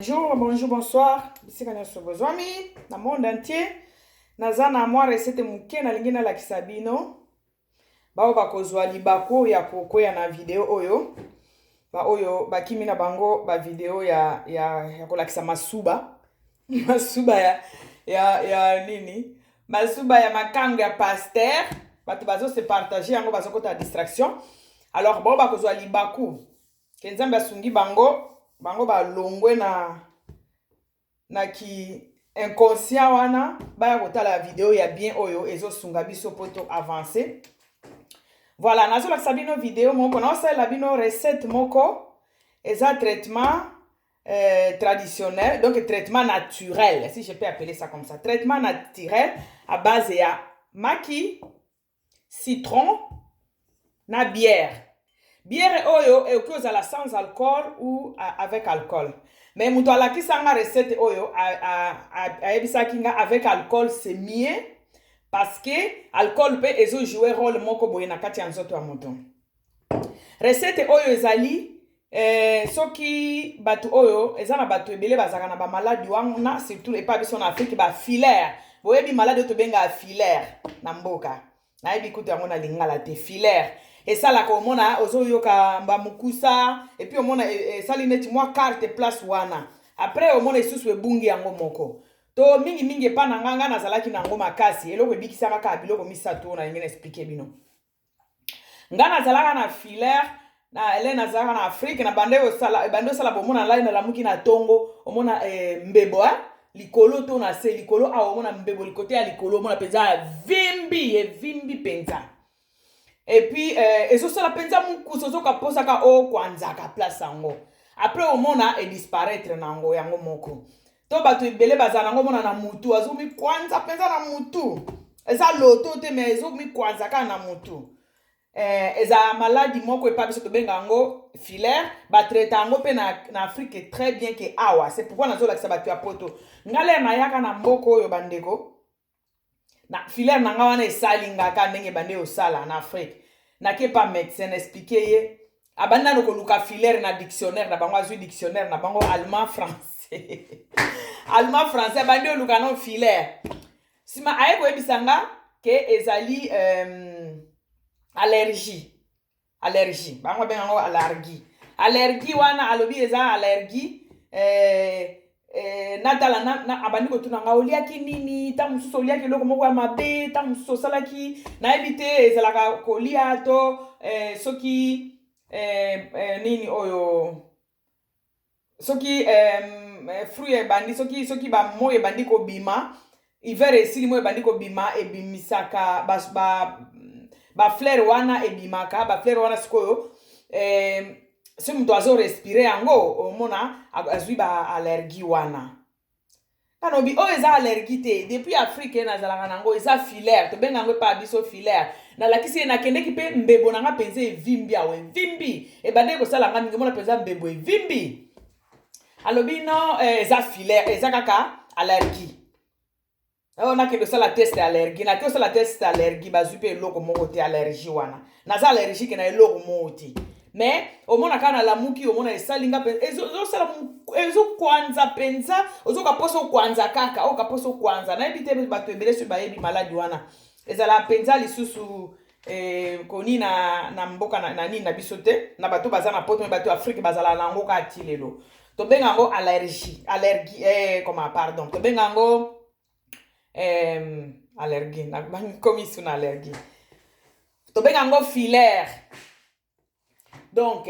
Bonjour, bonjour, bonsoir. Bisika nyonso bozwami na monde entier. Naza na mwa recette moke nalingi nalakisa bino. Bao bakozwa libaku ya kokwea na video oyo. Ba oyo bakimi na bango ba video ya kolakisa masuba. Masuba ya nini? Masuba ya makango ya pasteur. Bato bazo se partager yango, bazokota distraction. Alors bao bakozwa libaku ke Nzambe asungi bango, bango balongwe na ki inconscient wana, baya kotala video ya bien oyo ezosunga biso po to avancer. Voilà, nazolakisa bino video moko, naosalela bino recette moko, eza traitement traditionnel, donc traitement naturel, si je peux appeler ça comme ça, traitement naturel à base ya maki, citron na bière. Bière oyo ekoki kozala sans alcool ou avec alcool, mais moto alakisanga recette oyo ayebisaki nga avec alcool c'est mieux, parce que alcool mpe ezojouer rôle moko boye na kati ya nzoto ya moto. Recette oyo ezali soki bato oyo eza na bato ebele bazalaka na bamaladi wana, surtout epai biso na Afrique, bafilaire. Boyebi maladi oyo tobengaka filaire na mboka? Nayebi kutu yango na lingala te. Filaire esalaka omona ozoyoka bamokusa, et puis omona esali neti mwa carte place wana, après omona lisusu ebungi yango moko. To mingimingi epa na nga, nga nazalaki na yango makasi. Eloko ebikisaka kaka biloko misato oyo nalingi na expliquer bino. Nga nazalaka na filaire na ele, nazalaka na Afrique, na bande osala, ebandi osala bomona lai, nalamuki na ntongo, omona mbebo likolo to na se likolo awa, omona mbebo likote ya likolo, omona mpenza evimbi, evimbi mpenza, et puis ezosala mpenza mokusa, ozoka posaka okwanzaka place yango. Après omona edisparaître na yango yango moko. To bato ebele bazala nango, omona na mutu azomikwanza mpenza na mutu, eza loto te, mais ezomikwanza kaka na mutu. Eza maladi moko epa biso tobenga yango filaire. Batraite yango mpe na Afrique très bien ke awa. C'est pourquoi nazolakisa bato ya poto. Nga lere nayaka na mboka oyo, bandeko, na filaire na nga wana esali nga kaka ndenge ebandi osala na Afrique. Nake pa médecin, na expliquer ye, abandi nano koluka filaire na dictionnaire na bango, azwi dictionnaire na bango allemand français, allemand français, abandi oluka no filaire. Nsima aye koyebisa nga ke ezali allergie. Allergie bango babenga yango allergie. Allergie wana, alobi eza allergie. Natala na, abandi kotuna nga: oliaki nini? Ntango mosusu oliaki eloko moko ya mabe, ntango mosusu osalaki, nayebi te, ezalaka kolia to soki nini oyo, soki fruit ebandi, soki bamoi ebandi kobima, hiver esili, moi ebandi kobima, ebimisaka bafleur ba wana, ebimaka bafleur wana. Sikoyo soki moto azorespirer yango, omona azwi baallergie wana. Kanobi oyo eza allergie te, depuis Afrique nazalaka nango, eza filaire, tobenga yango epa biso filaire. Nalakisi ye, nakendeki mpe mbebo na nga mpenza evimbi awa, evimbi, ebandeki kosala nga mingi, omona mpenza mbebo evimbi. Alobi no, eza filaire, eza kaka allergie. Oyo nakende osala test ya allergie, nake osala test ya allergie, bazwi mpe eloko moko te. Allergie wana, naza allergique na eloko moko te, mais omona kaka nalamuki, omona esali nga ezosala, ezokwanza mpenza, ozoka mposa okwanza kaka, oyoka mposa okwanza. Nayebi te bato ebele soki bayebi maladi wana ezala mpenza lisusu koni na mboka na nini na biso te, na bato baza na poto, mais bato ya Afrique bazala na yango kaka ti lelo. Tobenga yango allergie, allergie, comment, pardon, tobenga yango allergie, nakomi su na allergie, tobenga yango filaire. Donc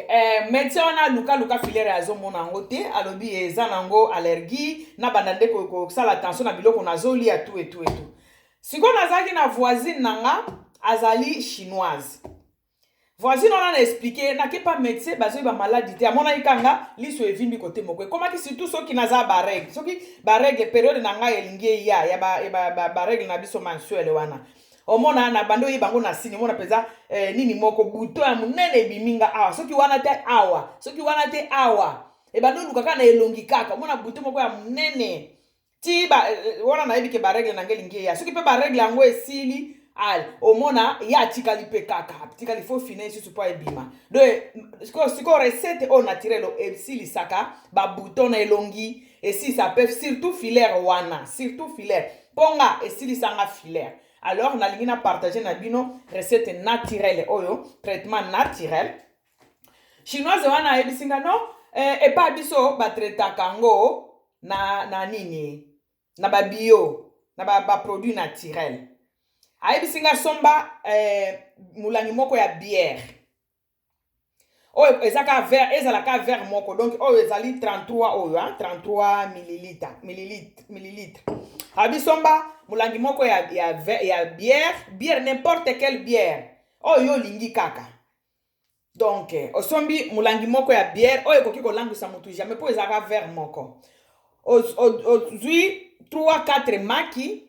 médecin wana aluka filaire, azomona yango te. Alobi eza nango allergie, na banda nde kosala attention na biloko nazolia, tu etu etu. Sikoyo nazalaki na voisine na nga, azali Chinoise. Voisine wana na expliquer, nake pa médecin, bazoyeba maladi te, amonaki kanga liso evimbi kote moko. Ekomaki surtout soki naza barègle, soki barègle, période na ngai elingi eya ya barègle na biso mensuelle wana, omona na bandi oyeba yango na sini, omona mpenza nini moko, bouton ya monene ebimi nga awa, soki wana te awa, soki wana te awa, ebandi oluka kaka na elongi kaka, omona bouton moko ya monene ti ba, wana nayebi ke barègle na ngai elingi eya. Soki mpe barègle yango esili, Ale omona ye atikali mpe kaka atikali, fo fine lisusu mpo ebima. Donc sikoyo recette oyo naturel esilisaka babouton na elongi, esilisa mpe surtout filaire wana, surtout filaire, mpo nga esilisanga filaire. Alors nalingi na partage na bino recette naturelle oyo, traitement naturel. Chinoise wana ayebisi nga no epa biso batraitaka yango na nini, na babio, na baproduit ba naturel. Ayebisi nga somba molangi moko ya bière oyo eza ka verre, ezala ka verre moko. Donc oyo ezali 33 oyo, hein, 33 millilitre, millilitre, millilitre. Abi somba molangi moko ya bière, bière, n'importe quelle bière oyo olingi kaka. Donc osombi molangi moko ya bière oyo ekoki kolangwisa motu jamais, mpo ezalaka verre moko. Ozwi 3 4 maki,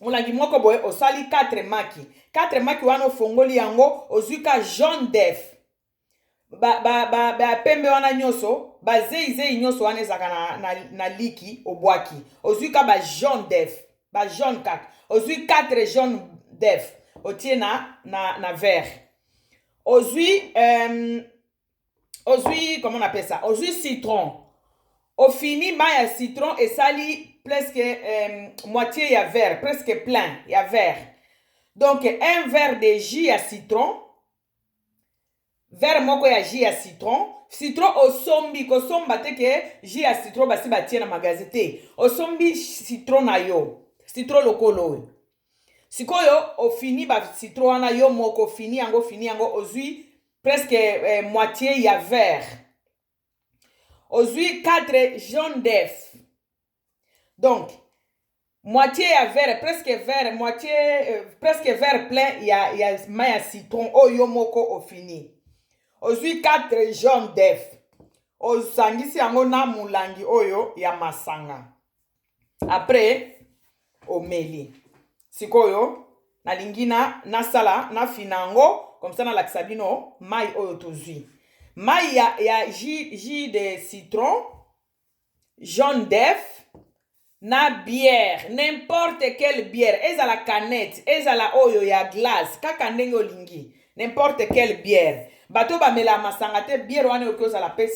molangi moko boye, osali 4 maki. 4 maki wana, ofongoli yango, ozwi ka jaune d'œuf, bapembe wana nyonso, bazeizei nyonso wana ezalaka na liki, obwaki. Ozwi ka bajaune d'œuf, bajaune kaka. Ozwi 4 jaune d'œuf, otie na verre. Ozwi, comment on appelle ça, ozwi citron, ofini mai ya citron, esali presque moitié ya verre, presque plein ya verre. Donc un verre de jus ya citron, verre moko ya jus ya citron. Citron osombi, kosomba te ke jus ya citron basi batie na magasin te. Osombi citron na yo, citron lokolo oyo. Sikoyo ofini bacitron wana yo moko, ofini yango, ofini yango, ozwi presque moitié ya verre. Ozwi 4 jaune d'œuf, donc moitié ya verre, presque verre moitié, presque verre plein ya mai ya citron oyo yo moko ofini. Ozwi 4 jaune d'œuf, osangisi yango na molangi oyo ya masanga, après omeli. Sikoyo nalingi na nasala, nafina yango comme ça, nalakisa bino mai oyo tozwi, mai ya jus de citron, jaune d'œuf na bière, n'importe quelle bière, ezala canette, ezala oyo ya glace, kaka ndenge olingi, n'importe quelle bière. Bato bamelaka masanga te, bière wana oyoki ozala mpe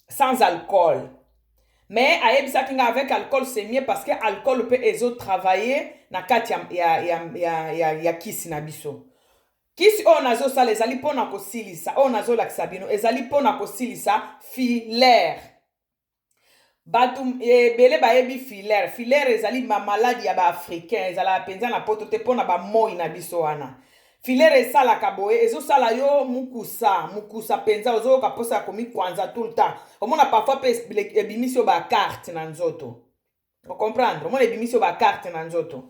sans alcool, mais ayebisaki nga avec alcool c'est mieux, parce que alcool mpe ezotravaille na kati ya kisi na biso. Kisi oyo nazosala ezali mpona kosilisa, oyo nazolakisa bino ezali mpona kosilisa filaire. Bato ebele bayebi filaire. Filaire ezali mamaladi ya baafricain, ezalaka mpenza na poto te, mpona bamoi na biso wana. Filaire esalaka boye, ezosala yo mukusa mukusa mpenza, ozoyoka mposa ya komikwanza tout le temps. Omona parfois mpe ebimisi yo bacarte na nzoto, ocomprendre? Omona ebimisi yo bacarte na nzoto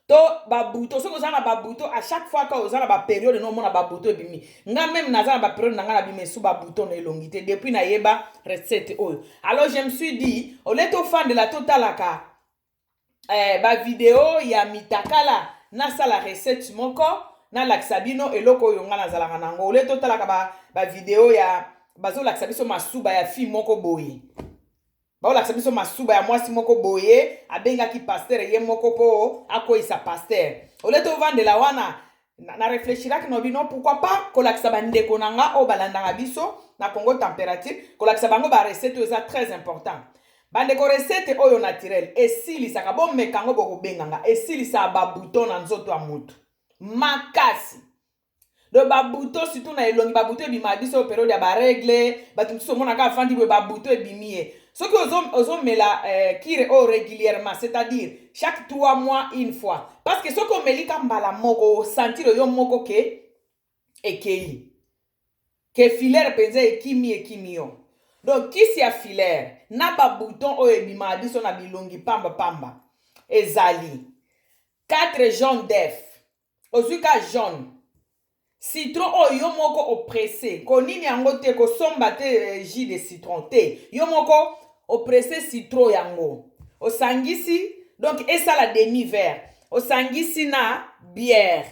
to babouton. Soki oza na babouton, à chaque fois ka oza na bapériode no, omona babouton ebimi. Nga même naza na bapériode na nga, nabima esu babouton na elongi te depuis nayeba recette oyo. Alors je me suis dit, ole tofandela totalaka bavideo ya mitakala, nasala recette moko, nalakisa bino eloko oyo nga nazalaka nango. Ole totalaka bavideo ba ya bazolakisa biso masuba ya fille moko boye, baolakisa biso masuba ya mwasi moko boye abengaki pasteur ye moko mpo akweyisa pasteur, ole tovandela wana, na réfléchiraki na bino, pourquoi pas kolakisa bandeko na nga oyo balandaka biso na Congo Température, kolakisa bango barecette oyo eza très important. Bandeko, recette oyo naturel esilisaka, bomeka yango, bokobenganga, esilisaka babouton na nzoto ya motu makasi. Donc babouton surtout na elongi, babouton ebimaka biso période ya barègle. Bato mosusu omonaka afandi boye, babouton ebimi ye. Soki ozomela cure oyo régulièrement, c'est-à-dire chaque 3 mois une fois, parce que soki omeli ka mbala moko, osentir yo moko ke ekei, ke filaire mpenza ekimi, ekimi yo. Donc kisi ya filaire na babouton oyo ebimaka biso na bilongi pamba pamba ezali 4 jaune d'œuf. Ozwi ka jaune, citron oyo yo moko opresse, konini yango te, kosomba te jus de citron te, yo moko opresse citron yango, osangisi, donc esala demi verre, osangisi na bière.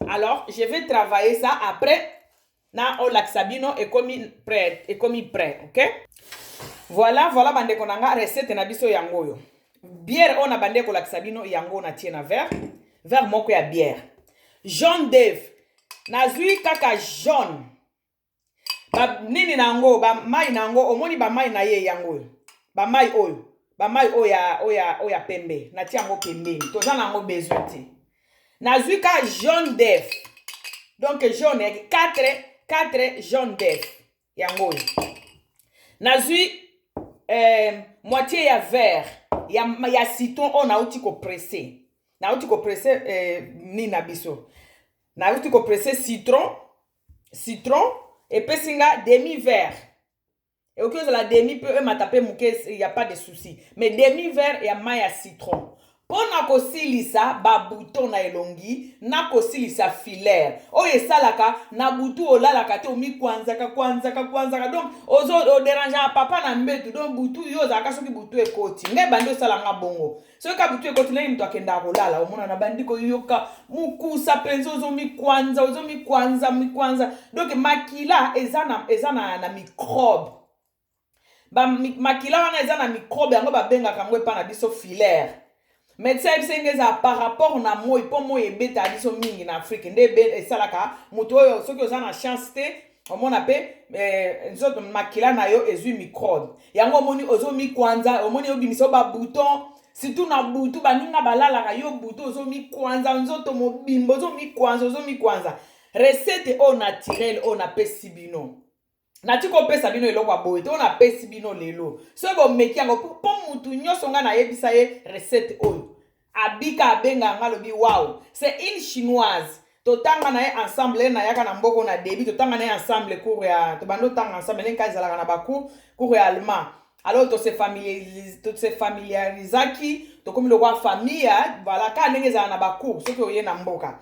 Alors je vais travailler ça, après na olakisa bino ekomi prêt, ekomi prêt. Ok, voilà, voilà bandeko na nga, recette na biso yango oyo. Bière oyo na bande kolakisa bino yango, natie na verre. Verre moko ya bière. Jaune d'œuf. Nazwi kaka jaune. Ba nini na yango, ba mai na yango, omoni ba mai na ye yango oyo. Ba mai oyo, ba mai oyo ya oyo ya oyo ya pembe. Natie yango pembeni. Toza na yango besoin te. Nazwi ka jaune d'œuf. Donc jaune 4 jaune d'œuf. Yango oyo. Nazwi moitié ya verre ya citron oyo nauti kopresse. Nauti kopresse nini na biso. Nauti kopresse citron. Citron epesi nga demi verre. Ekoki ozala demi mpe emata mpe moke, ya pas de souci. Mais demi verre ya mai ya citron. Mpona kosilisa babouton na elongi, na kosilisa filaire oyo esalaka na butu olalaka te, omikwanzaka kwanzaka kwanzaka, donc ozo oderangeaka papa na mbetu. Donc butu yo ozalaka, soki butu ekoti, ngai bandi osalanga bongo, soki ka butu ekoti, ndenge moto akendaka kolala, omona na bandi koyoka mokusa mpenza, ozomikwanza, ozomikwanza mikwanza. Donc makila eza na microbe. Makila wana eza na microbe, yango babengaka yango epa na biso filaire. Médecin ayebisi ndenge ezala par rapport na moi, mpo moi ebetaka biso mingi na Afrique, nde esalaka moto oyo. Soki oza na chance te, omona mpe nzoto, makila na yo ezwi microbe yango, omoni ozomikwanza, omoni obimisa yo babouton, surtout na butu, baninga balalaka, yo butu ozomikwanza nzoto mobimba, ozomikwanza, ozomikwanza. Recette oyo naturel oyo napesi bino, nati kopesa bino eloko ya boye te. Oyo napesi bino lelo, soki bomeki yango, mpo mutu nyonso ngai nayebisa ye recette oyo abika, abenga yango, alobi: "Wow." C'est une Chinoise, totanga na ye ensemble. Ye nayaka na mboko na début, totanga na ye ensemble cours ya, tobandi otanga ensemble ndenge kaka ezalaka na bacours, cours ya allemand. Alors tose familiarisaki, tokomi lokwa famille. Voilà, kaka ndenge ezala na bacours soki oye na mboka.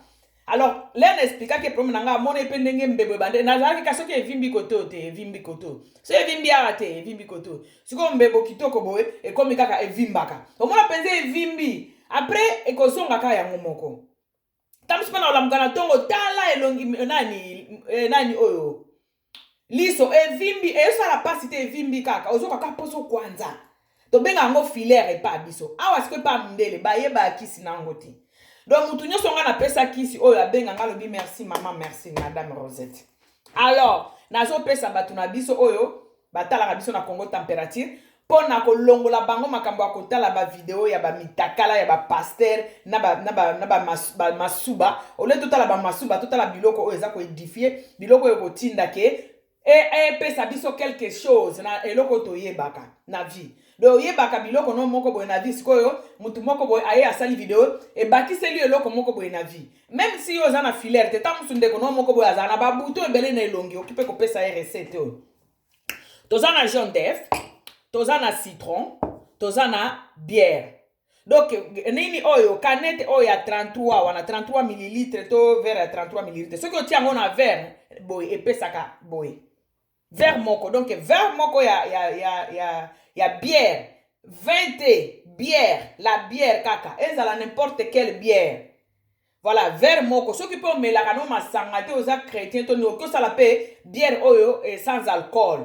Alors lere na expliquaki problème na ngai, amoni mpe ndenge mbebo ebande. Nazalaki ka soki evimbi kote oyo te, evimbi kote oyo, soki evimbi awa te, evimbi kote oyo. Sikoyo mbebo kitoko boye ekomi kaka evimbaka, omona mpenza evimbi, après ekozonga kaka yango moko. Ntango mpe na olamuka na ntongo, tala elongi nani, nani oyo, liso evimbi, ezosala mpasi te, evimbi kaka, ozoka kaka mposo kwanza. Tobenga yango filaire epa biso awa. Sikoyo epa mindele bayeba kisi na yango te. Donc mutu nyonso ngai napesa kisi oyo abenga ngai, alobi: "Merci mama, merci madame Rosette." Alors nazopesa bato na biso oyo batalaka biso na Congo Température, mpo na kolongola bango makambo ya kotala bavideo ya bamitakala ya bapasteur na bamasuba. Ole totala bamasuba, totala biloko oyo eza koédifier, biloko oyo kotinda ke epesa biso quelque chose na eloko oyo toyebaka na vie. Donc oyebaka biloko no moko boye na vie. Sikoyo motu moko boye aye asali video, ebakiseli eloko moko boye na vie. Même si yo oza na filaire te, ntango mosu ndeko no moko boye azala na babouton ebele na elongi, oki mpe kopesa ye recette oyo. Toza na jaune d'œuf, toza na citron, toza na bière. Donc nini oyo, canette oyo ya 33 wana, 33 millilitre to verre ya 33 millilitre, soki otia yango na verre boye, epesaka boye verre moko. Donc verre moko ya bière, 20 te, bière, la bière kaka, ezala n'importe quelle bière. Voilà, verre moko. Soki mpe omelaka no masanga te, oza chrétien to nini, okoki osala mpe bière oyo sans alcool.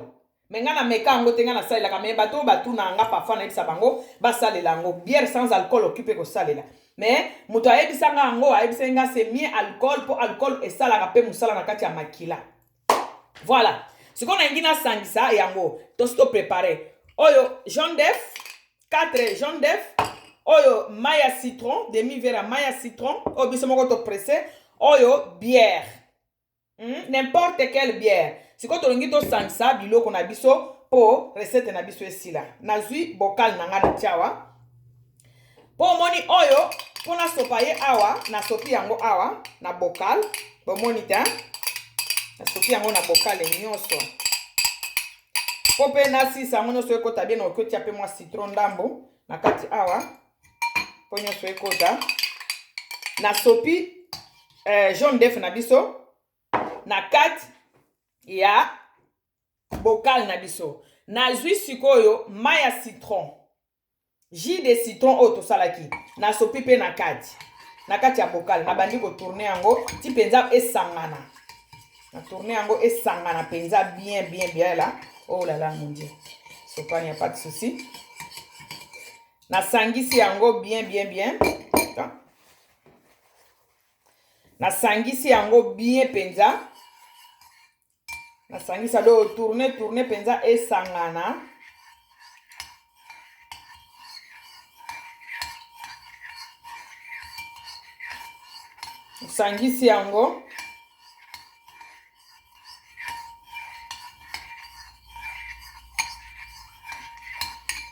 Mais ngai nameka yango te, ngai nasalelaka. Mais bato oyo batuna nga parfois, nayebisa bango basalela yango bière sans alcool, oki mpe kosalela. Mais moto ayebisanga yango, ayebisaki nga c'est mieux alcool, mpo alcool esalaka mpe mosala na kati ya makila. Voilà, sikoyo nalingi nasangisa yango. Tosi toprépare oyo jaune d'œuf, 4 jaune d'œuf oyo, mai ya citron, demi verre ya mai ya citron oyo biso moko topresse, oyo bière, N'importe quelle bière. Sikoyo tolingi tosangisa biloko na biso mpo recette na biso esila. Nazwi bocal na ngai, natia awa mpo omoni oyo, mpo nasopa ye awa. Nasopi yango awa na bocal, bomoni te? Nasopi yango na bocal nyonso mpo mpe nasisa yango nyonso ekota bien. Okoki otia mpe mwa citron ndambo na kati awa mpo nyonso ekota. Nasopi jaune d'œuf na biso na kati ya bocal na biso. Nazwi sikoyo mai ya citron, jus de citron oyo tosalaki, nasopi mpe na kati ya bocal. Nabandi kotourner yango ti mpenza esangana. Na tourne yango, esangana mpenza bien bien bien là. Oh là là, mon Dieu, sopani, ya pas de souci. Nasangisi yango bien bien bien. Nasangisi yango bien mpenza, nasangisa do tourne tourne mpenza esangana. Osangisi yango.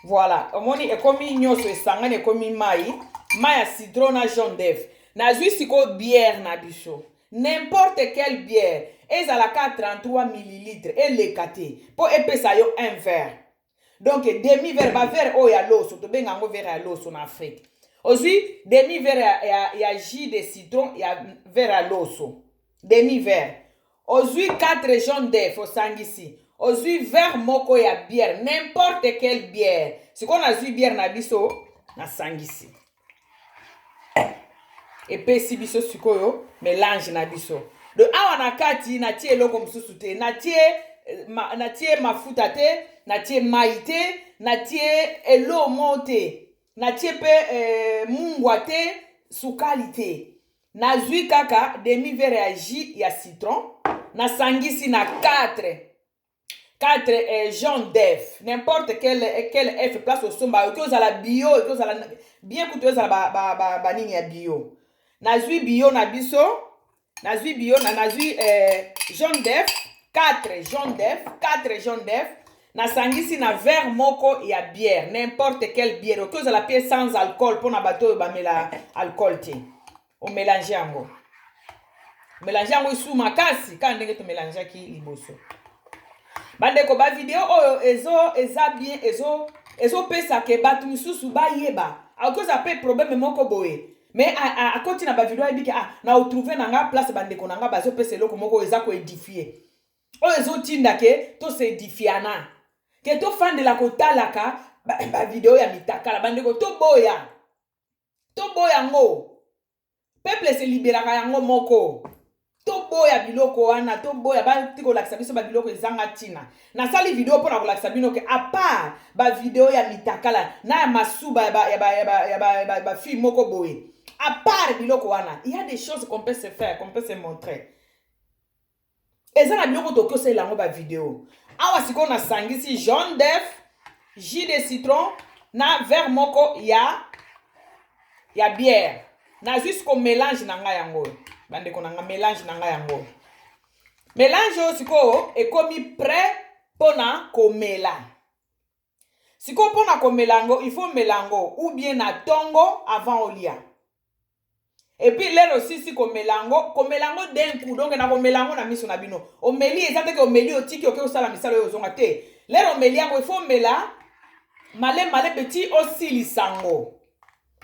Voilà, omoni ekomi nyonso esangani, ekomi mai mai ya citron na jaune d'œuf. Nazwi sikoyo bière na biso, n'importe quelle bière, ezalaka 33 millilitre, eleka te mpo epesa yo un verre. Donc demi verre, ba verre oyo ya loso, tobenga yango verre ya loso na Afrique. Ozwi demi verre ya jus de citron ya verre ya loso, demi verre. Ozwi 4 jaune d'œuf, osangisi. Ozwi verre moko ya bière, n'importe quelle bière. Sikoyo nazwi bière na biso, nasangisi, epesi biso sikoyo mélange na biso. Donc awa na kati natie eloko mosusu te, natie mafuta te, natie mai te, natie eloko moko te, natie mpe mungwa te, sukali te. Nazwi kaka demi verre ya jus ya citron, nasangisi na 4 jaune d'œuf, n'importe quel œuf, place osomba. Oki ozala bio, oki ozala bien, kutu ezala banini ya bio. Nazwi bio na biso, nazwi bio na nazwi jaune d'œuf, 4 jaune d'œuf, 4 jaune d'œuf, nasangisi na verre moko ya bière, n'importe quelle bière. Oki ozala mpe sans alcool mpona bato oyo bamela alcool te. Omélange yango, mélange yango esu makasi kaka ndenge tomélangeaki liboso. Bandeko, bavideo oyo eza bien, ezopesa ke bato misusu bayeba. Akoki ozala mpe problème moko boye, mais akoti na bavideo, ayebi ke ah, na otrouve na nga place, bandeko na nga bazopesa eloko moko oyo eza koédifier, oyo ezotinda ke tos'édifiana, ke tofandela kotalaka bavideo ya mitakala. Bandeko, toboya, toboya yango. Peuple se libéraka yango moko. Toboya biloko wana, toboya bati kolakisa biso babiloko ezanga ntina. Nasali video mpona kolakisa bino ke à part bavideo ya mitakala na ya masuba ya bafille moko boye, à part biloko wana, il y a des choses qu'on peut se faire, qu'on peut se montrer. Eza na biloko tokoki osalela yango bavideo. Awa sikoyo nasangisi jaune d'œuf, jus de citron na verre moko ya bière. Nazwi siko mélange na ngai yango oyo, bandeko na nga, mélange na ngai yango oyo. Mélange oyo sikoyo ekomi prêt mpona komela. Sikoyo mpona komela yango, il faut mela yango ou bien na ntongo avant olia, et puis lelo osisi komela yango, komela yango d'un coup. Donc na komela yango na miso na bino, omeli, eza teke omeli, otiki, oke osala misala oyo, ozonga te. Lelo omeli yango, il faut omela malemi malembe ti osilisa yango.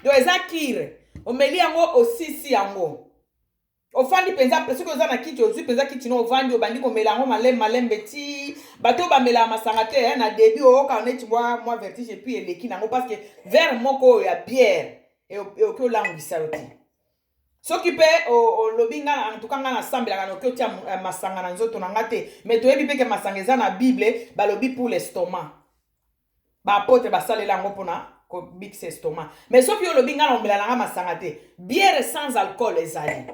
Donc eza cure. Omeli yango, osisi yango, ofandi mpenza. Soki oza na kiti, ozwi mpenza kiti no, ovandi, obandi komela yango malembe malembe ti. Bato oyo bamelaka masanga te, na début oyoka neti mwa vertige, et puis eleki nango, parce que verre moko oyo ya bière eoki olangwisa yo te. Soki mpe olobi nga, en tout cas nga nasambelaka, noki otia masanga na nzoto na nga te. Mais toyebi mpe ke masanga eza na Bible, balobi pour l'estomac, baapôtre basalela yango mpona kobikisa estomac. Mais soki olobi nga na omela nanga masanga te, bière sans alcool ezali,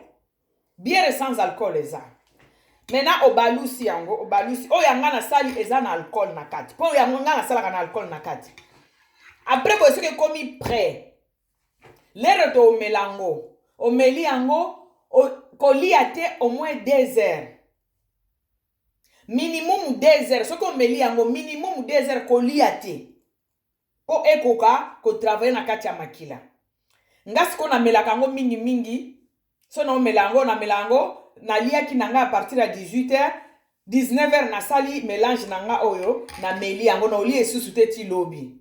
bière sans alcool eza. Maintenant obalusi yango, obalusi. Oyo yanga nasali eza na alcool na kati, mpo yango nga nasalaka na alcool na kati. Après boye, soki ekomi prêt, lere toomela yango, omeli yango, kolia te au moins 2 heures, minimum 2 heures. Soki omeli yango, minimum 2 heures kolia te, mpo ekoka kotravailler na kati ya makila. Nga sikoyo namelaka yango mingimingi. So naomela yango, namela yango, naliaki na nga à partir ya 18 heures, 19 heures nasali mélange na nga oyo, nameli yango, naolia esusu te ti lobi.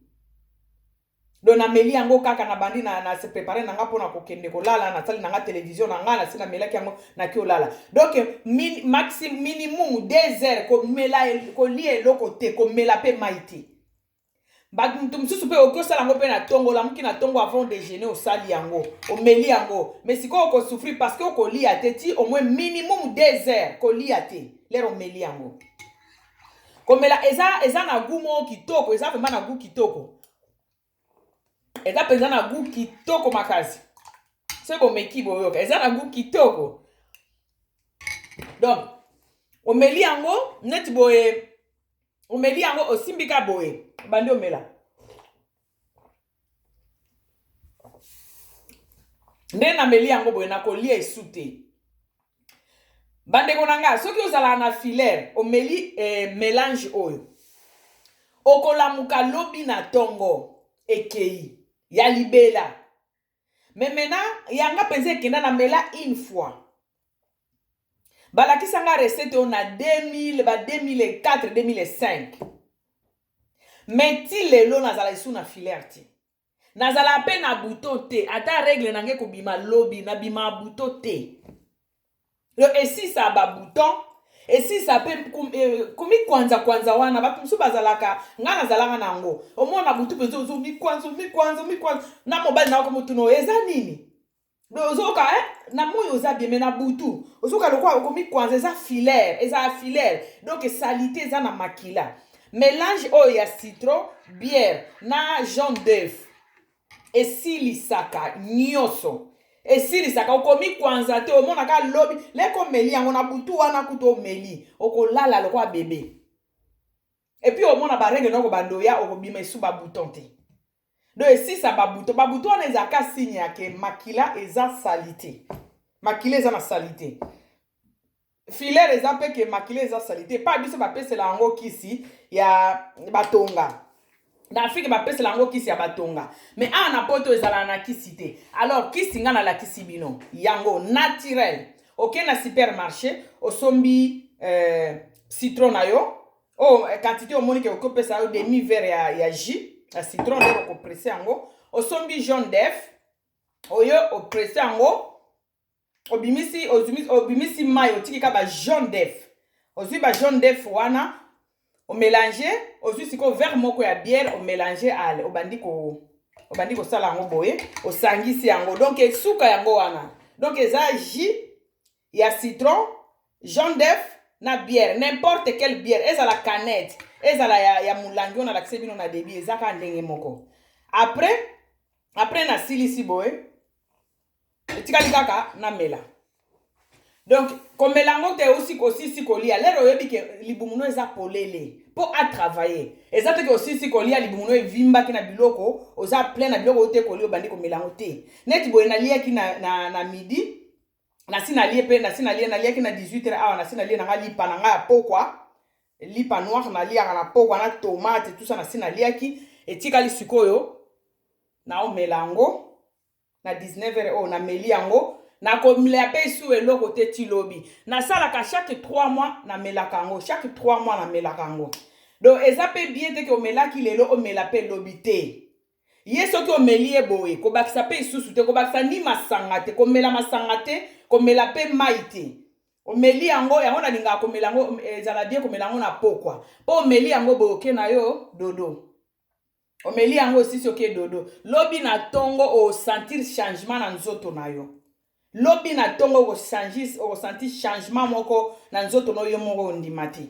Donc nameli yango kaka, nabandi na se préparer na nga mpona kokende kolala. Nasali na nga télévision na nga, nasi namelaki yango, naki olala. Donc minimum 2 heures komela, kolia eloko te, komela mpe mai te. Bato mosusu mpe okoki osala yango mpe na ntongo, olamuki na ntongo avant déjeuner, osali yango, omeli yango. Mais sikoyo okosouffrir parce que okolia te ti au moins minimum 2 heures, kolia te lere omeli yango. Komela eza na goût moko kitoko, eza vraiment na goût kitoko, eza mpenza na goût kitoko makasi. Soki bomeki, boyoka eza na goût kitoko. Donc omeli yango neti boye, omeli yango, osimbi ka boye, obandi omela. Nde nameli yango boye, nakolia esu te. Bandeko na nga, soki ozalaka na filaire, omeli mélange oyo, okolamuka lobi na ntongo, ekei ya libela. Mais maintenant yanga mpenza ekenda, namela une fois. Balakisa nga recette oyo na 2000, ba 2004, 2005, mais ti lelo nazala esu na filaire te, nazala mpe na bouton te. Ata règle na ngai kobima lobi, nabima bouton te. Donc esisa babouton, esisa mpe komikwanza-kwanza wana. Bato mosusu bazalaka, ngai nazalaka na yango. Omona butu mpenza ozomikwanza, omikwanza, omikwanza na mobali na motuna oyo eza nini. Donc ozoyoka na moi oza bien, mais na butu ozoyoka lokola okomikwanza. Eza filaire, eza filaire. Donc saleté eza na makila. Mélange oyo ya citron, bière na jaune d'œuf esilisaka nyonso, esilisaka. Okomi kwanza te, omonaka lobi leko omeli yango na butu wana, kutu omeli, okolala lokola bébé. Et puis omona barègle noko bandoya, okobima esu babouton te. Donc esisa babouton. Babouton wana ezalaka signe ya ke makila eza saleté, makila eza na saleté. Filaire eza mpe ke makila eza saleté. Pa biso bapesela yango kisi ya batonga. Na Afrique bapesela yango kisi ya batonga, mais awa na Poto ezalaka na kisi te. Alors kisi nga nalakisi bino yango naturel. Oke na supermarché, osombi citron na yo oyo, quantité omoni ke okopesa yo demi verre ya jus ya citron. Ndenge okopresser yango, osombi jaune d'œuf oyo, opresser yango, obimisi mai, otiki ka ba jaune d'œuf. Ozwi ba jaune d'œuf wana, omélanger. Ozwi sikoyo verre moko ya bière, omélanger. Ale, obandi kosala yango boye, osangisi yango. Donc esuka yango wana. Donc eza jus ya citron, jaune d'œuf na bière, n'importe quelle bière, ezala canette, ezala ya molangi oyo nalakisi bino na début, eza kaka ndenge moko. Après nasilisi boye, etikali kaka namela. Donc komela yango te osi osisi kolia. Lero oyebi ke libumu no eza polele mpo atravailler. Eza te ke osisi kolia, libumu no evimbaki na biloko, oza plein na biloko oyo te kolia, obandi komela yango te. Neti boye naliaki na midi, nasi nalie mpe, nasi nalie, naliaki na 18 heures awa. Nasi nalie na nga lipa na ngai ya pokwa, lipa noir naliaka na pokwa na tomate, tout ça. Nasi naliaki, etikali sikoyo naomela yango na 19 heures oyo. Nameli yango, nakomela mpe su eloko te ti lobi. Nasalaka chaque 3 mois, namelaka yango chaque 3 mois, namelaka yango. Donc eza mpe bien te ke omelaki lelo, omela mpe lobi te. Ye soki omeli ye boye, kobakisa mpe lisusu te, kobakisa ni masanga te, komela masanga te, komela mpe mai te. Omeli yango, yango nalingaka komela yango, ezala bien komela yango na pokwa, mpo omeli yango boye, oke na yo dodo. Omeli yango, osisi, oke dodo. Lobi na ntongo osentir changement na nzoto na yo. Lobi na ntongo okosentir changement moko na nzoto na yo moko, ondima te.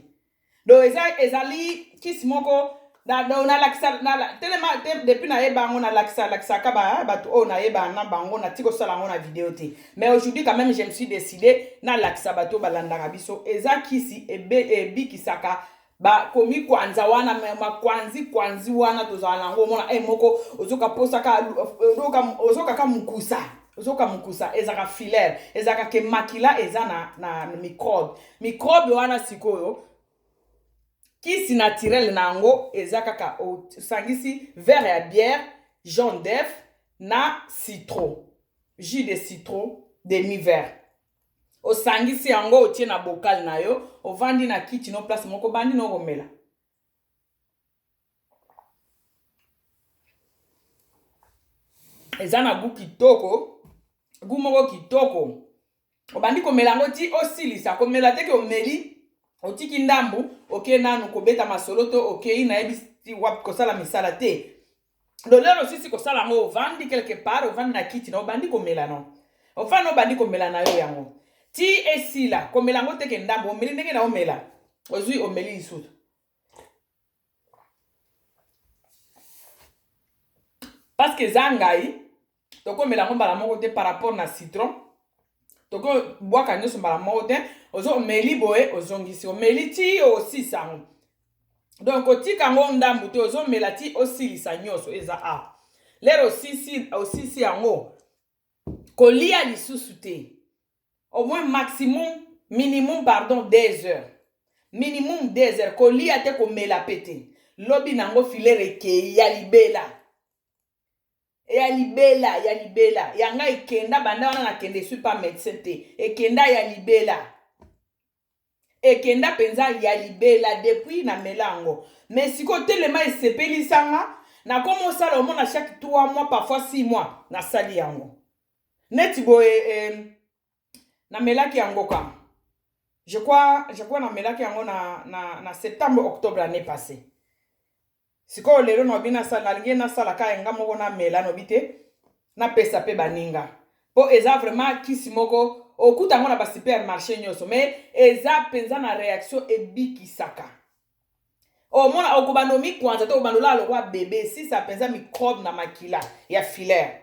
Donc eza, ezali kisi moko nalakisa telema depuis nayeba yango, nalakisa lakisaka bato oyo nayeba na bango. Nati kosala yango na video te, mais aujourd'hui quand même je me suis décidé nalakisa bato oyo balandaka biso. Eza kisi ebikisaka bakomi kwanza wana, makwanzi kwanzi wana tozala nango. Omona e moko ozoka posaka, ozokaka mokusa, ozoka mokusa. Ezalaka filaire, ezalaka ke makila eza na microbe. Microbe wana sikoyo, kisi naturel na yango eza kaka osangisi verre ya bière, jaune d'œuf na citron, jus de citron demi verre. Osangisi yango, otie na bocal na yo, ovandi na kiti no place moko, obandi no komela. Eza na goût kitoko, goût moko kitoko. Obandi komela yango ti osilisa. Komela te ke omeli, otiki ndambu, okei nanu kobeta masolo to okei nayebi wapi kosala misala te. Lolelo osisi kosala yango, ovandi quelque part, ovandi na kiti na, obandi komela no, ofandi, obandi komela na yo yango ti esila. Komela yango teke ndambo omeli, ndenge na omela, ozwi, omeli lisusu, parce que eza ngai. Tokomela yango mbala moko te par rapport na citron. Tokobwaka nyonso mbala moko te. Ozo omeli boye, ozongisi, omeli ti osisa yango. Donc otika yango ndambu te, ozomela ti osilisa nyonso eza awa. Lero osisi, osisi yango, kolia lisusu te. Au moins maximum, minimum, pardon, 2 heures, minimum 2 heures, kolia te, komela pe te. Lobi nango filaire ekei ya libela, ya libela, ya libela. Ya ngai ekenda banda wana, nakende suis pas médecin te. Ekenda ya libela, ekenda mpenza ya libela depuis namela yango. Mais sikoyo telema esepelisanga, nakoma osala omona chaque 3 mois, parfois 6 mois nasali yango. Neti boye namelaki yango ka, je crois namelaki yango na septembre, octobre année passée. Sikoyo lelo naobi nasala, nalingi nasala kaka nga moko namela, nobi te napesa mpe baninga, mpo eza vraiment kisi moko okuta yango na basupermarché nyonso, mais eza mpenza na réaction, ebikisaka. Omona okobanda omikwanza te, okobanda olala lokola bebe. Esisa mpenza microbe na makila ya filaire.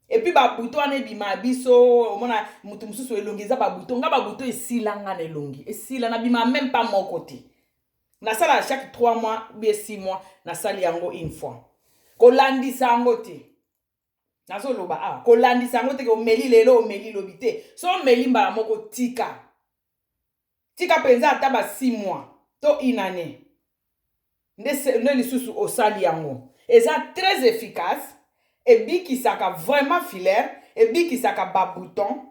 Et puis baboutons wana ebima biso, omona motu mosusu elongi eza baboutons. Nga baboutons esilanga na elongi, esila, nabima même pas moko te. Nasala chaque 3 mois bien 6 mois, nasali yango une fois. Kolandisa yango te, nazoloba awa, kolandisa yango te ke omeli lelo, omeli lobi te. So omeli mbala moko, tika, tika mpenza ata ba 6 mois to une année nde lisusu osali yango. Eza très efficace, ebikisaka vraiment filaire, ebikisaka baboutons.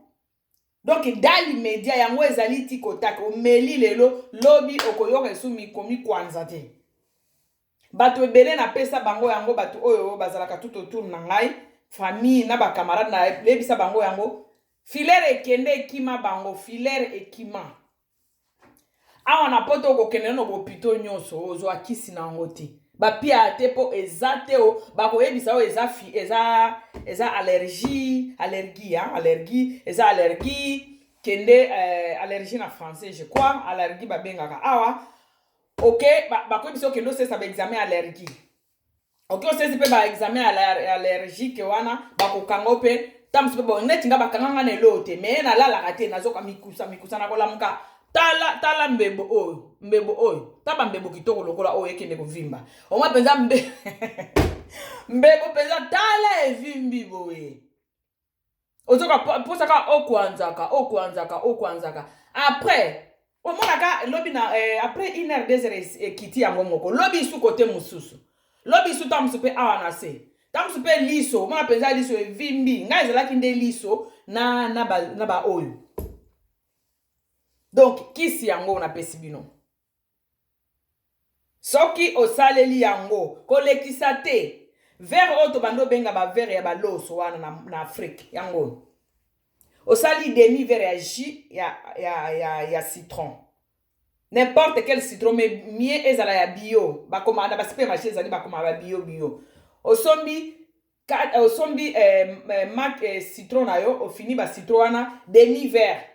Donc dans l'immédiat yango ezali ti kotaka. Omeli lelo, lobi okoyoka esu mikwanza te. Bato ebele napesa bango yango, bato oyo bazalaka tout autour na ngai, famille na bacamarade, nayebisa bango yango. Filaire ekende, ekima bango, filaire ekima. Awa na Poto okokende nano bahôpitaux nyonso, ozwa kisi na yango te, bapia te, mpo eza te. O bakoyebisa oyo eza fi, eza allergie, allergie, hein? Allergie, eza allergie. Kende allergie na français, je crois allergie babengaka awa. Ok, bakoyebisa okende osesa baexamen allergie. Ok, osesi mpe baexamen allergique wana, bakokanga mpe ta mosu mpe. Neti nga bakanga nga na eloo te, mais nalalaka te, nazoka mikusa mikusa, nakolamuka. Tala, tala mbebo oyo, mbebo oyo, ta bambebo kitoko lokola oyo ekende kovimba. Omwa mpenza mbebo mpenza, tala evimbi boye. Ozoka mposaka okwanzaka, okwanzaka, okwanzaka. Après omonaka lobi na après une heure, 2 heures ekiti yango moko. Lobi isu kote mosusu, lobi isu ta mosu mpe awa na se, ta mosu mpe liso. Omona mpenza liso evimbi. Ngai ezalaki nde liso na baoyo. Donc kisi yango napesi bino, soki osaleli yango, kolekisa te. Verre oyo tobandi obenga baverre ya baloso wana na Afrique, yango osali demi verre ya jus ya citron, n'importe quel citron, mais mieux ezala ya bio. Bakoma na basupermarché, ezali bakoma ba bio bio. Osombi citron na yo, ofini bacitron wana, demi verre,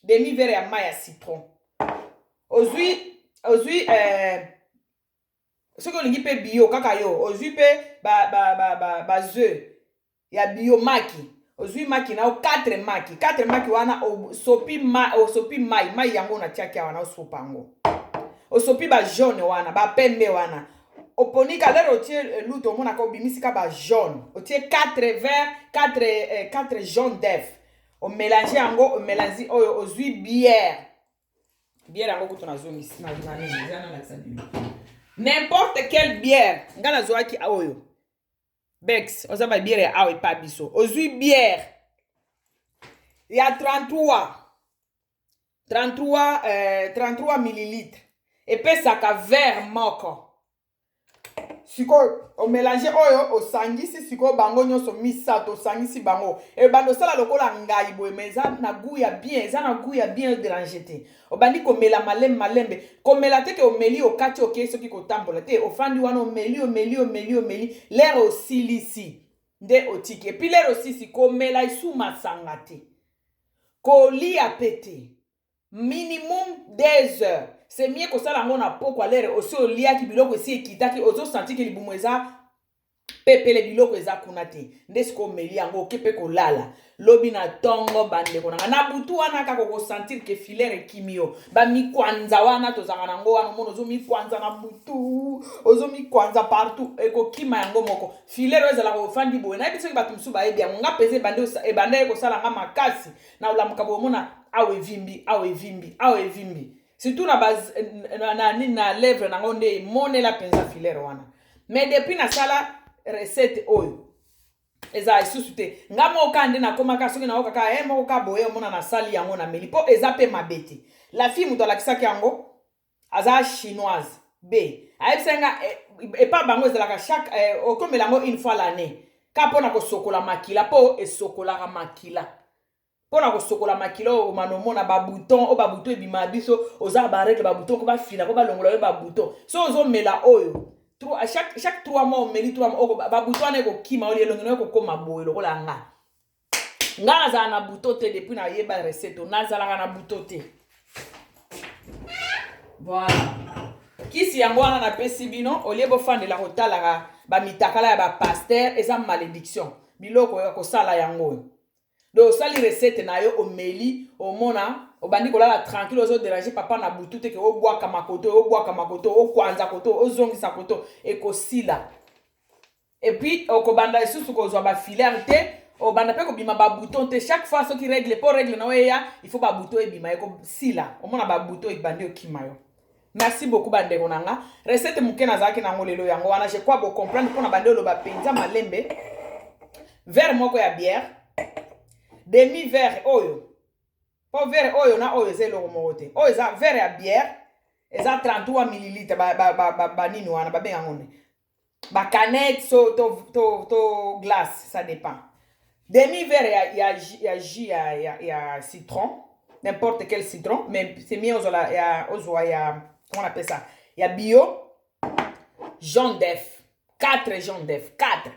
demi verre ya mai ya citron. Ozwi soki olingi mpe bio kaka yo, ozwi mpe baœufs ba ya bio, maki. Ozwi maki na yo, 4 maki, 4 maki wana, osopi osopi mai. Mai yango natiaki awa na osopa yango, osopi bajaune wana, bapembe wana. Oponika lero, otie luto, omonaka obimisi ka bajaune. Otie 4 verre, 4 jaune d'œuf, omélange yango, omélange oyo. Ozwi bière, bière yango kutu nazongisi na nini, eza nalakisa bino. N'importe quelle bière, nga nazwaki oyo Beck's, oza babière ya awa epa biso. Ozwi bière ya 33, 33, 33 millilitre, epesaka verre moko. Sikoyo omélange oyo, osangisi sikoyo bango nyonso misato, osangisi bango, ebanda osala lokola ngai boye, mais eza na goût ya bien, eza na goût ya bien, odérange te. Obandi komela malembe malembe. Komela te ke omeli, okati, okei soki kotambola te. Ofandi wana, omeli, omeli, omeli, omeli. Lere osilisi nde otiki. Et puis lere osisi, komela esu masanga te, kolia pe te, minimum 2 heures. C'est mieux kosala yango na pokwa, lere osi oliaki biloko, esi ekitaki, ozosentir ke libumu eza. Pepele biloko eza kuna te. Nde sikoyo omeli yango oke mpe kolala. Lobi na tongo bandeko na nga na butu wana kaka okosentir ke filaire ekimi yo. Bamikwanza wana tozalaka nango wana, omona ozomikwanza na butu, ozomikwanza partout, ekokima yango moko. Filaire oyo ezalaka ofandi boye, nayebi soki bato mosusu bayebi yango. Nga mpenza ebandaki kosala nga makasi na olamuka boye, omona awa evimbi, awa evimbi, awa evimbi. Surtout na ba na, na, na, na lèvre nango nde emonela mpenza filaire wana. Mais depuis nasala recette oyo eza lisusu te. Nga moko kaka nde nakomaka soki nayoka kaka eh, moko kaka boye, omona nasali yango na meli mpo eza mpe mabe te. La fille moto alakisaki yango aza chinoise b ayebisaki nga epa bango ezalaka chaque okomela yango une fois l'année kaka mpona kosokola makila, mpo esokolaka makila. Mpona kosokola makila oyo omana omona babouton oyo babouton ebimaka biso, oza ba règle babouton ko bafina ko balongola yo babouton. So ozomela oyo chaque 3 mois omeli 3 mois oko babouton wana ekokima oyo elongi nayo ekokoma boye lokola nga. Nga nazala na bouton te depuis nayeba recette oyo, nazalaka na bouton te. Voilà. Kisi yango wana napesi bino, olie bofandela kotalaka bamitakala ya bapaster, eza malédiction. Biloko ya kosala yango oyo. Donc osali recette na yo, omeli, omona obandi kolala tranquille, ozo déranger papa na butu te ke obwaka makoto, obwaka makoto, okwanza koto, ozongisa koto, ekosila. Et puis okobanda lisusu kozwa ba filaire te, obanda mpe kobima ba bouton te. Chaque fois soki règle, po règle na yo eya, il faut ba bouton ebima, ekosila. Omona ba bouton ebandi okima yo. Merci beaucoup bandeko na nga. Recette moke nazalaki nango lelo yango wana, je crois bo comprendre mpona bande oloba mpenza malembe. Verre moko ya bière, demi verre oyo, po verre oyo na oyo eza eloko moko te. Oyo eza verre ya bière, eza 33 millilitre, banini wana babenga yango nde ba canette so to, to, to glace, ça dépend. Demi verre ya jus ya citron, n'importe quel citron, mais c'est mieux ozwa ya, ozwa ya, comment on appelle ça, ya bio. Jaune d'œuf, 4 jaune d'œuf, 4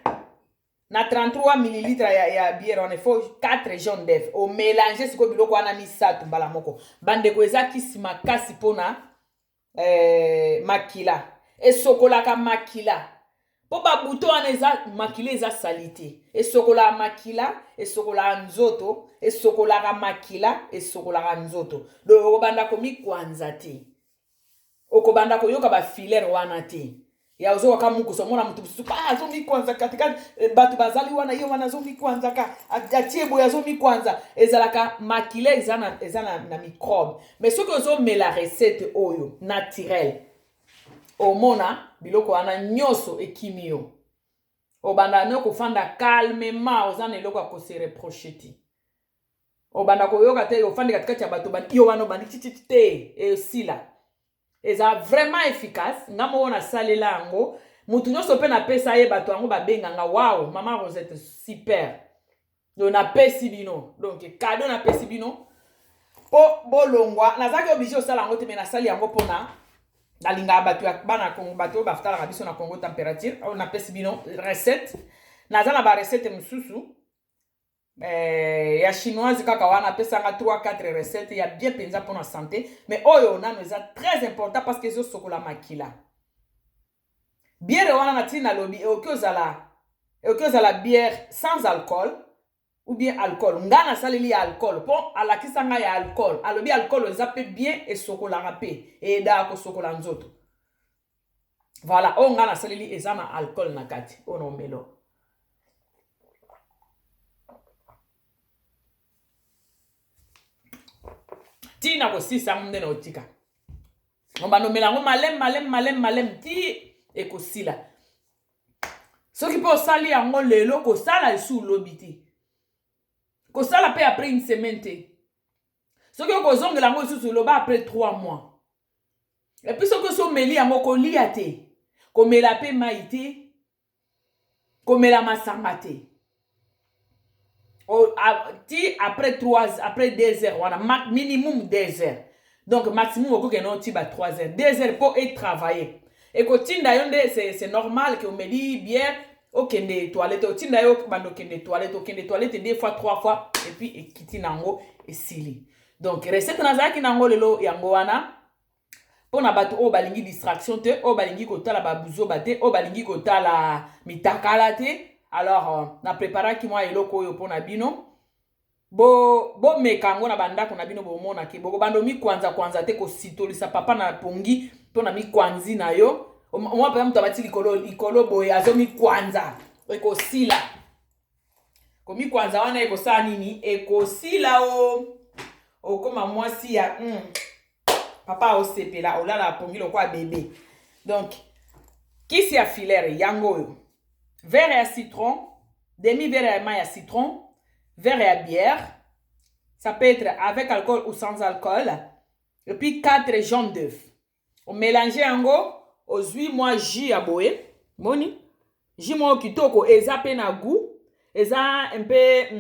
na 33 millilitre ya bière wana, il faut 4 jaune d'œuf. Omélange sikoyo biloko wana misato mbala moko. Bandeko, eza kisi makasi mpona makila, esokolaka makila mpo babuto wana eza makila, eza saleté. Esokolaka makila, esokolaka nzoto, esokolaka makila, esokolaka nzoto. Donc okobanda komikwanza te, okobanda koyoka bafilaire wana te ya ozokaka mukusa. Omona moto mosusu azomikwanza katikati, bato bazali wana, ye wana azomikwanzaka, atie boye, azomikwanza. Ezalaka makila eza na microbe. Mais soki ozomela recette oyo naturel, omona biloko wana nyonso ekimi yo, obanda no kofanda calmement, oza na eloko ya kose reproche te. Obanda koyoka te ofandi katikati ya bato, yo wana obandi tititi te, esila. Eza vraiment efficace. Nga moko nasalela yango, motu nyonso mpe napesa ye, bato yango babenganga: "Wow, mama Rosette, super." Donc napesi bino, donc cadeau napesi bino mpo bolongwa. Nazalaki obligé osala yango te, mais nasali yango mpona nalingaka bato ya bana Congo, bato oyo batalaka biso na Congo Température. Oyo napesi bino recette, naza na barecette mosusu ya chinoise kaka wana, apesanga 3 4 recette ya bien mpenza mpona santé. Mais oyo nano eza très important parce que ezosokola makila. Bière wana na ntina nalobi, ekoki ozala bière sans alcool ou bien alcool. Nga nasaleli ya alcool mpo alakisa ngai ya alcool. Alobi alcool eza mpe bien, esokolaka mpe, eyedaka kosokola nzoto. Voilà, oyo nga nasaleli eza na alcool na kati. Oyo na omelo ntina kosisa yango nde na otika obanda omela yango maleme maleme maleme maleme ti ekosila. Soki mpe osali yango lelo, kosala lisusu lobi te, kosala mpe après une semaine te. Soki okozongela yango lisusu, loba après 3 mois. Et puis soki osi omeli yango, kolia te, komela mpe mai te, komela masanga te ti après 3, après 2 heures wana, minimum 2 heures. Donc maximum okokende oti ba 3 heures, 2 heures mpo etravailler. Ekotinda yo nde, c'est normal ke omeli bière, okende toilette, otinda yo banda okende toilette, okende toilette deux fois, trois fois, et puis ekiti nango, esili. Donc recette nazalaki nango lelo yango wana. Mpo na bato oyo balingi distraction te, oyo balingi kotala babuzoba te, oyo balingi kotala mitakala te. Alors na preparaki mwa eloko oyo mpo na bino. Bomeka yango na bandako na bino, bomonake bokobanda omikwanza-kwanza te, kositolisa papa na pongi mpo na mikwanzi na yo. Mwa mpenza moto abati likolo likolo boye, azomikwanza, ekosila. Komikwanza wana ekosala nini? Ekosila. O okóma mwasi ya papa osepela, olala pongi lokola bebe. Donc kisi ya filaire yango oyo: verre ya citron, demi verre ya mai ya citron, verre ya bière, ça peut être avec alcool ou sans alcool, et puis 4 jaunes d'œuf. Omélange yango, ozwi mwa jus ya boye. Moni jus moko kitoko, eza mpe na goût, eza mpe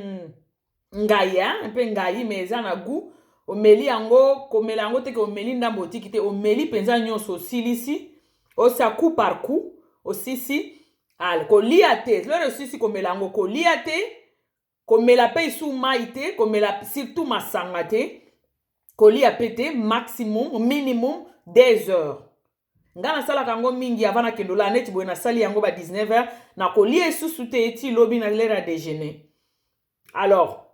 ngai, mpe ngai, mais eza na goût. Omeli yango, komela yango te ke omeli ndambo otiki te. Omeli mpenza nyonso, osilisi, osa coup par coup, osisi. Ale kolia te. Lelo osisi komela yango, kolia te, komela mpe esu mai te, komela surtout masanga te, kolia mpe te, maximum minimum 2 heures. Nga nasalaka yango mingi avant nakende olala. Neti boye nasali yango ba 19 heures, nakolia esusu te eti lobi na l'heure ya déjeuner. Alors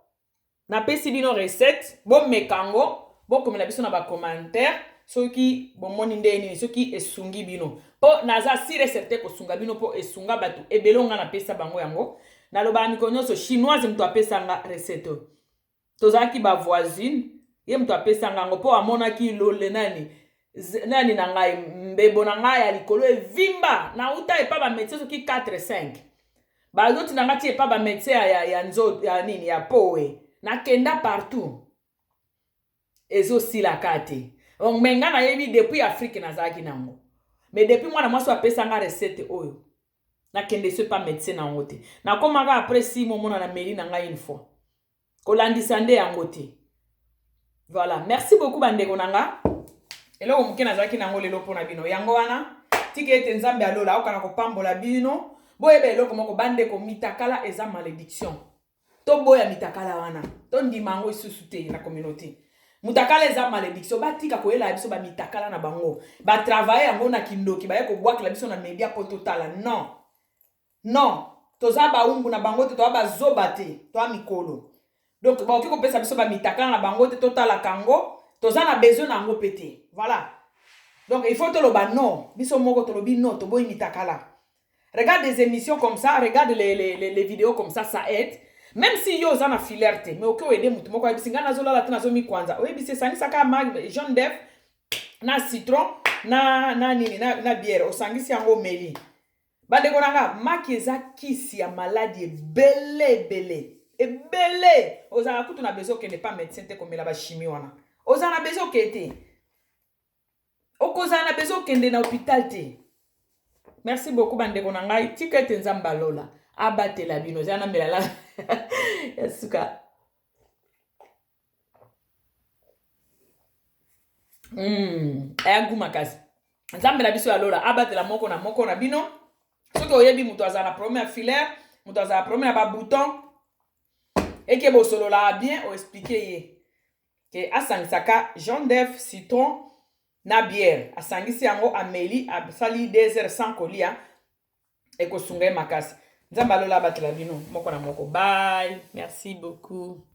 napesi bino recette, bomeka yango, bokomela biso na bacommentaire soki bomoni nde nini, soki esungi bino, mpo naza sûr et certain kosunga bino, mpo esunga bato ebele. Nga napesa bango yango, nalobaka mikolo nyonso, Chinoise moto apesanga recette oyo. Tozalaki bavoisine, ye moto apesanga yango mpo amonaki lole nani nani na ngai, mbebo na ngai ya likolo evimba. Nauta epa bamédecin soki 4 5, bazotinda nga ti epa bamédecin ya nzoto, ya nini, ya poe. Nakenda partout, ezosilaka te. Donc me nga nayebi depuis Afrique nazalaki nango, mais depuis mwana mwasi apesanga recette oyo, nakende so epa médecin na yango te. Nakomaka après 6 mois, mona nameli na ngai une fois, kolandisa nde yango te. Voilà, merci beaucoup bandeko na nga. Eloko moke nazalaki nango lelo mpona bino yango wana. Tika ete Nzambe alola aokana kopambola bino. Boyeba eloko moko, bandeko: mitakala eza malédiction. Toboya mitakala wana, tondima yango lisusu te na communauté. Mutakala eza malédiction. Batika koyela biso bamitakala na bango, batravaille yango na kindoki, baye kobwakela biso na media mpo totala. Non, non, toza baumbu na bango te, toza bazoba te, toza mikolo. Donc bakoki kopesa biso bamitakala na bango te, totalaka yango, toza na besoin na yango mpe te. Voilà, donc il faut toloba non. Biso moko tolobi non, toboyi mitakala. Regarde des émissions comme ça, regarde les vidéos comme ça, ça aide. Même si yo oza na filaire te, mais oke oaider motu moko, ayebisi ngai nazolala te, nazomikwanza, oyebisi esangisaka jaune d'œuf na citron na nini na bière, osangisi yango, omeli. Bandeko na nga, maki eza kisi ya maladi ebele ebele ebele. Ozalaka kutu na besoin okende pa médecin te, komela bachimie wana, ozala na besoin okende te, okozala na besoin okende na hôpital te. Merci beaucoup bandeko na ngai. Tika ete Nzambe alola abatela bino. Eza na melala ya suka. Aya gu makasi. Nzambe na biso ya lola abatela moko na moko na bino. Soki oyebi moto azala na problème ya filaire, moto azala na problème ya babouton, eke bosololaka bien, oexplique ye ke asangisaka jaune d'œuf, citron na bière, asangisi yango, ameli, asali 2 heures sans kolia, ekosunga ye makasi. Nzambe alola abatela bino moko na moko. Bye, merci beaucoup.